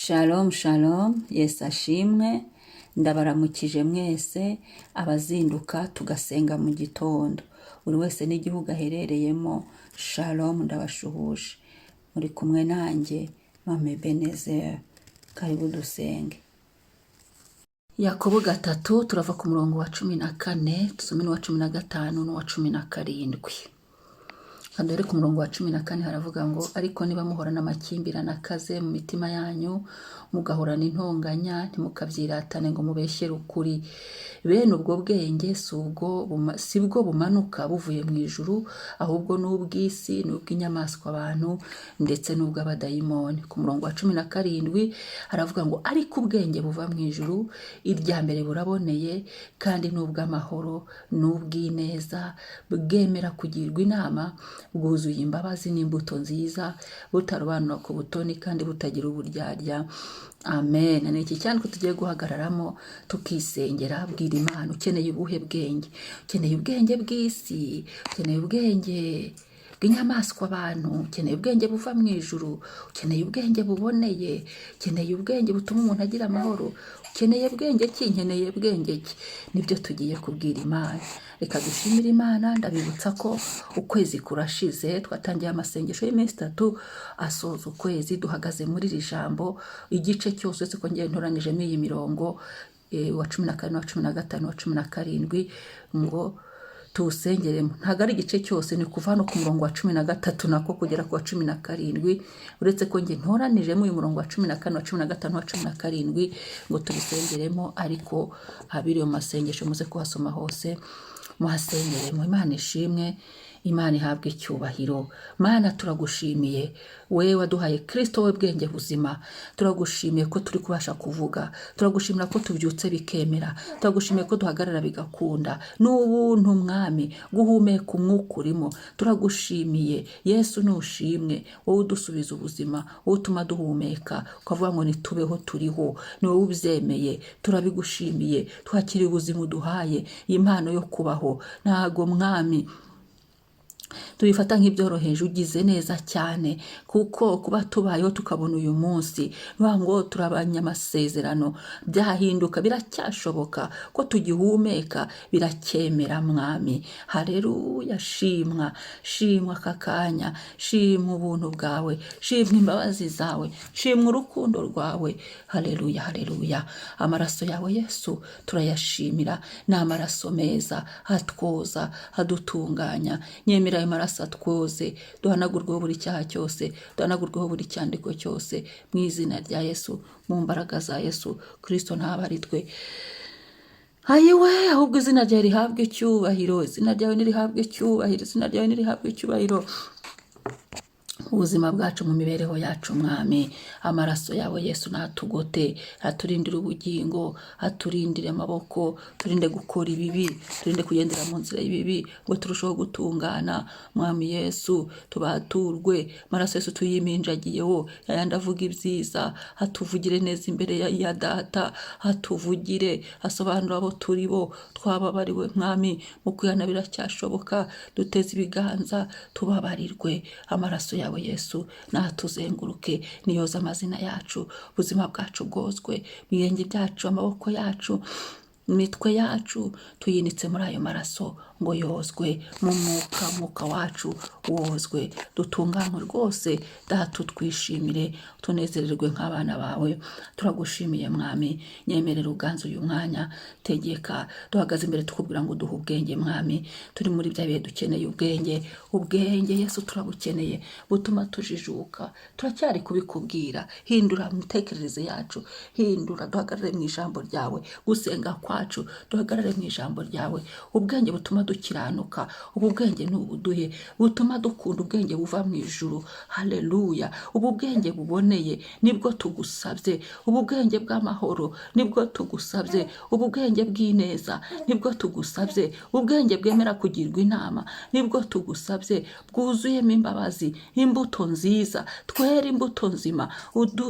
Shalom shalom, Yesu ashimwe, ndabaramukije mwese abazinduka tugasenga mu gitondo. Buri wese n'igihugu aherereyemo, shalom ndabashuhuje. Muri kumwe nanjye, Mama Ebenezer. Karibu dusenge. Yakobo 3, turava ku murongo wa 14, tusome n'uwa 15 n'uwa 17. Dore ku murongo wa 14 haravuga ngo: "Ariko niba muhorana amakimbirane akaze mu mitima yanyu, mugahorana intonganya, ntimukabyiratane ngo mubeshyere ukuri. Bene ubwo bwenge si bwo bumanuka buvuye mu ijuru, ahubwo ni ubw'isi, ni ubw'inyamaswa abantu, ndetse n'ubw'abadayimoni." Ku murongo wa 17 haravuga ngo: "Ariko ubwenge buva mu ijuru, irya mbere buraboneye, kandi ni ubw'amahoro, ni ubw'ineza, bwemera kugirwa inama, bwuzuye imbabazi n'imbuto nziza, butarobanura ku butoni kandi butagira uburyarya." Amen. Ni iki cyandiko tugiye guhagararamo tukisengera. Bwira Imana: ukeneye ubuhe bwenge? Ukeneye ubwenge bw'isi? Ukeneye ubwenge bw'inyamaswa abantu? Ukeneye ubwenge buva mu ijuru? Ukeneye ubwenge buboneye? Ukeneye ubwenge butuma umuntu agira amahoro? Ukeneye bwenge ki? Nkeneye bwenge ki? Nibyo tugiye kubwira Imana. Reka dushimire Imana. Ndabibutsa ko ukwezi kurashize, twatangiye amasengesho y'iminsi 3 asoza ukwezi, duhagaze muri iri jambo igice cyose, uretse ko ngiye ntoranyijemo iyi mirongo wa 14, wa 15, wa 17 ngo tuwusengeremo. Ntabwo ari igice cyose, ni kuva hano ku murongo wa 13 nako kugera ku wa 17, uretse ko njye ntoranijemo uyu murongo wa 14, wa 15, wa 17 ngo tubisengeremo. Ariko abiri mu masengesho muze kuhasoma hose, muhasengeremo. Imana ishimwe, Imana ihabwe icyubahiro. Mana, turagushimiye we waduhaye Kirisito, we bwenge buzima. Turagushimiye ko turi kubasha kuvuga, turagushimira ko tubyutse bikemera, turagushimiye ko duhagarara bigakunda. Ni ubuntu, Mwami, guhumeka umwuka urimo. Turagushimiye Yesu, nushimwe wowe udusubiza ubuzima, wowe utuma duhumeka, ukavuga ngo nitubeho, turiho, ni wowe ubyemeye. Turabigushimiye, twakiriye ubuzima uduhaye, impano yo kubaho. Ntago, Mwami, tubifata nk'ibyoroheje. Ugize neza cyane, kuko kuba tubayeho tukabona uyu munsi, bivuga ngo turi abanyamasezerano. Byahinduka, biracyashoboka ko tugihumeka, biracyemera, Mwami. Hareruya! Shimwa, shimwa aka kanya, shimwa ubuntu bwawe, shimwa imbabazi zawe, shimwa urukundo rwawe. Hareruya, hareruya! Amaraso yawe Yesu turayashimira, ni amaraso meza atwoza, adutunganya. Nyemera ayo maraso atwoze, duhanagurweho buri cyaha cyose, duhanagurweho buri cyandiko cyose, mu izina rya Yesu, mu mbaraga za Yesu Kirisito. Ntaba ari twe ayiwe, ahubwo izina ryawe rihabwe icyubahiro. Izina ryawe nirihabwe icyubahiro, izina ryawe nirihabwe icyubahiro mu buzima bwacu, mu mibereho yacu. Mwami, amaraso yawe Yesu natugote, aturindire ubugingo, aturindire amaboko, turinde gukora ibibi, turinde kugendera mu nzira y'ibibi, ngo turusheho gutungana. Mwami Yesu, tubaturwe amaraso Yesu tuyiminjagiyeho, yayandi avuga ibyiza, atuvugire neza imbere ya Data, atuvugire, asobanura abo turi bo. Twababariwe, Mwami, mu kwihana biracyashoboka, duteze ibiganza tubabarirwe. Amaraso yawe Yesu natuzenguruke, niyoza amazina yacu, ubuzima bwacu bwozwe, ibirenge byacu, amaboko yacu, imitwe yacu tuyinitse muri ayo maraso ngo yozwe mu mwuka, umwuka wacu wozwe, dutunganywe rwose. Data, utwishimire, tunezererwe nk'abana bawe. Turagushimiye, Mwami. Nyemerera uganze uyu mwanya, tegeka. Duhagaze imbere tukubwira ngo duhe ubwenge, Mwami. Turi muri bya bihe dukeneye ubwenge. Ubwenge Yesu turabukeneye, butuma tujijuka. Turacyari kubikubwira. Hindura imitekerereze yacu, hindura, duhagarare mu ijambo ryawe, gusenga kwacu duhagarare mu ijambo ryawe. Ubwenge butuma dukiranuka, ubu bwenge ni ubuduhe, butuma dukunda, ubwenge buva mu ijuru. Haleluya! Ubu bwenge buboneye nibwo tugusabye, ubu bwenge bw'amahoro nibwo tugusabye, ubu bwenge bw'ineza nibwo tugusabye, ubwenge bwemera kugirwa inama nibwo tugusabye, bwuzuyemo imbabazi, imbuto nziza, twere imbuto nzima,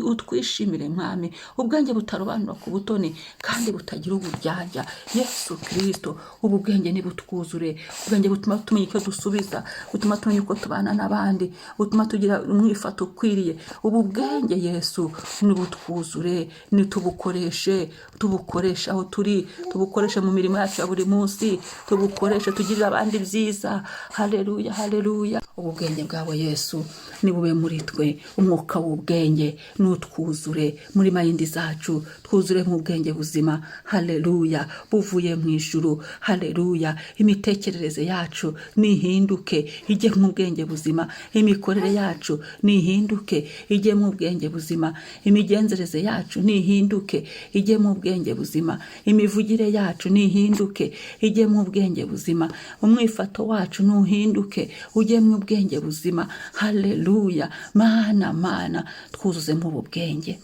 utwishimire, Mwami. Ubwenge butarobanura ku butoni kandi butagira uburyarya. Yesu Kirisito, ubu bwenge nibutwuzure. nibutwuzure. Ubwenge butuma tumenya icyo dusubiza, butuma tumenya uko tubana n'abandi, butuma tugira umwifato ukwiriye. Ubu bwenge Yesu nibutwuzure, nitubukoreshe, tubukoreshe aho turi, tubukoreshe mu mirimo yacu ya buri munsi, tubukoreshe tugirire abandi ibyiza. Haleluya, haleluya. Ubu bwenge bwawe Yesu nibube muri twe. Umwuka w'ubwenge nutwuzure muri mind zacu, twuzure mu bwenge buzima. Haleluya, buvuye mu ijuru. Haleluya. Imitekerereze yacu nihinduke ijye mu bwenge buzima, imikorere yacu nihinduke ijye mu bwenge buzima, imigenzereze yacu nihinduke ijye mu bwenge buzima, imivugire yacu nihinduke ijye mu bwenge buzima, umwifato wacu nuhinduke ujye mu bwenge buzima. Haleluya. Mana, Mana, twuzuzemo ubu bwenge.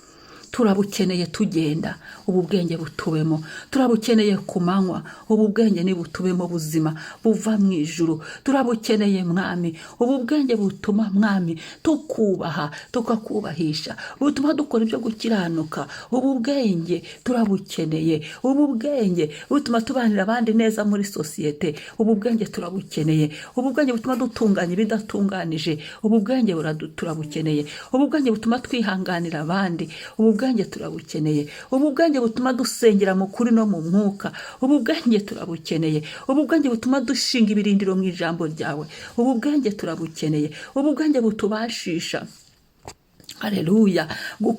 Turabukeneye tugenda, ubu bwenge butubemo. Turabukeneye ku manywa, ubu bwenge nibutubemo buzima buva mu ijuru. Turabukeneye Mwami, ubu bwenge butuma, Mwami, tukubaha, tukakubahisha, butuma dukora ibyo gukiranuka. Ubu bwenge turabukeneye. Ubu bwenge butuma tubanira abandi neza muri sosiyete. Ubu bwenge turabukeneye. Ubu bwenge butuma dutunganya ibidatunganije. Ubu bwenge turabukeneye. Ubu bwenge butuma twihanganira abandi. Ubu bwenge turabukeneye. Ubu bwenge butuma dusengera mu kuri no mu mwuka. Ubu bwenge turabukeneye. Ubu bwenge butuma dushinga ibirindiro mu ijambo ryawe. Ubu bwenge turabukeneye. Ubu bwenge butubashisha, haleluya,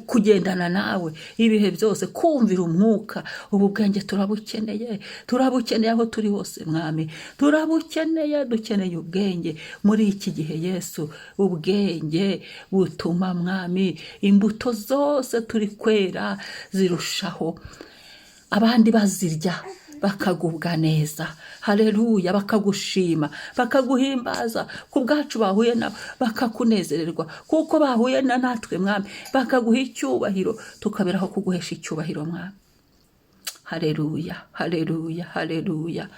kugendana nawe ibihe byose, kumvira umwuka. Ubu bwenge turabukeneye, turabukeneye aho turi hose Mwami, turabukeneye. Dukeneye ubwenge muri iki gihe Yesu, ubwenge butuma, Mwami, imbuto zose turi kwera zirushaho, abandi bazirya bakagubwa neza. Haleluya. Bakagushima, bakaguhimbaza ku bwacu, bahuye nabo bakakunezererwa kuko bahuye na natwe Mwami, bakaguha icyubahiro, tukaberaho kuguhesha icyubahiro Mwami. Haleluya, haleluya, haleluya.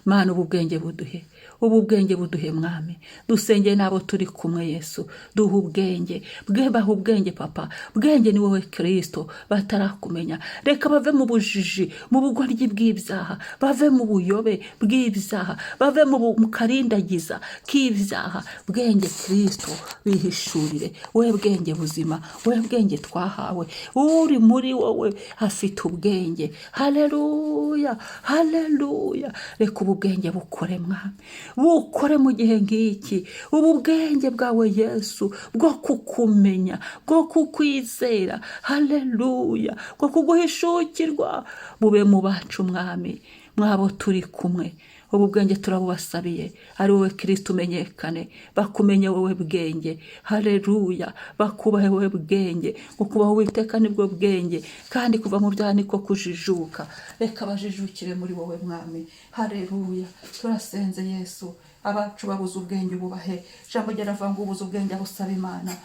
Mana, ubu bwenge buduhe, ubu bwenge buduhe Mwami. Dusengeye n'abo turi kumwe Yesu, duha ubwenge bwe, baha ubwenge Papa. Bwenge ni wowe Kirisito batarakumenya. Reka bave mu bujiji, mu bugoryi bw'ibyaha, bave mu buyobe bw'ibyaha, bave mu karindagiza k'ibyaha. Bwenge Kirisito bihishurire, we bwenge buzima, we bwenge twahawe. Uri muri wowe afite ubwenge. Haleluya, haleluya. Reka ubu bwenge bukore Mwami, bukore mu gihe nk'iki. Ubu bwenge bwawe Yesu bwo kukumenya, bwo kukwizera, haleluya, bwo kuguhishukirwa, bube mu bacu Mwami, mwabo turi kumwe. Ubu bwenge turabubasabiye, ari wowe Kirisito umenyekane, bakumenye wowe bwenge. Haleluya. Bakubahe wowe bwenge. Ngo kubaho Uwiteka nibwo bwenge, kandi kuva mu byaha niko kujijuka. Reka bajijukire muri wowe Mwami. Haleluya. Turasenze Yesu, abacu babuze ubwenge ububahe. Ijambo ryaravuga ngo ubuze ubwenge abusaba Imana.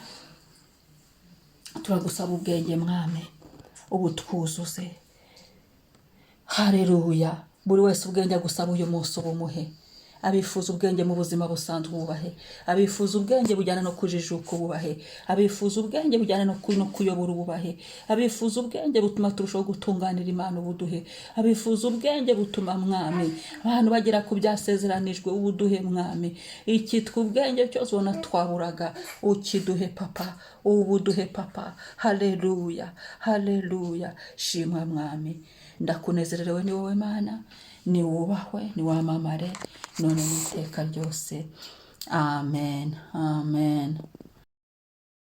Turagusaba ubwenge Mwami, ubu twuzuze. Haleluya. Buri wese ubwenge agusaba uyu munsi ubumuhe. Abifuza ubwenge mu buzima busanzwe ububahe, abifuza ubwenge bujyana no kujijuka ububahe, abifuza ubwenge bujyana no kuyobora ububahe, abifuza ubwenge butuma turushaho gutunganira Imana ubuduhe, abifuza ubwenge butuma, Mwami, abantu bagera ku byasezeranijwe ubuduhe Mwami. Ikitwa ubwenge cyose ubona twaburaga ukiduhe Papa, ubuduhe Papa. Haleluya, haleluya. Shimwa Mwami, ndakunezerewe. Ni wowe Mana, ni wubahwe, ni wamamare none n'iteka ryose. Amen, amen.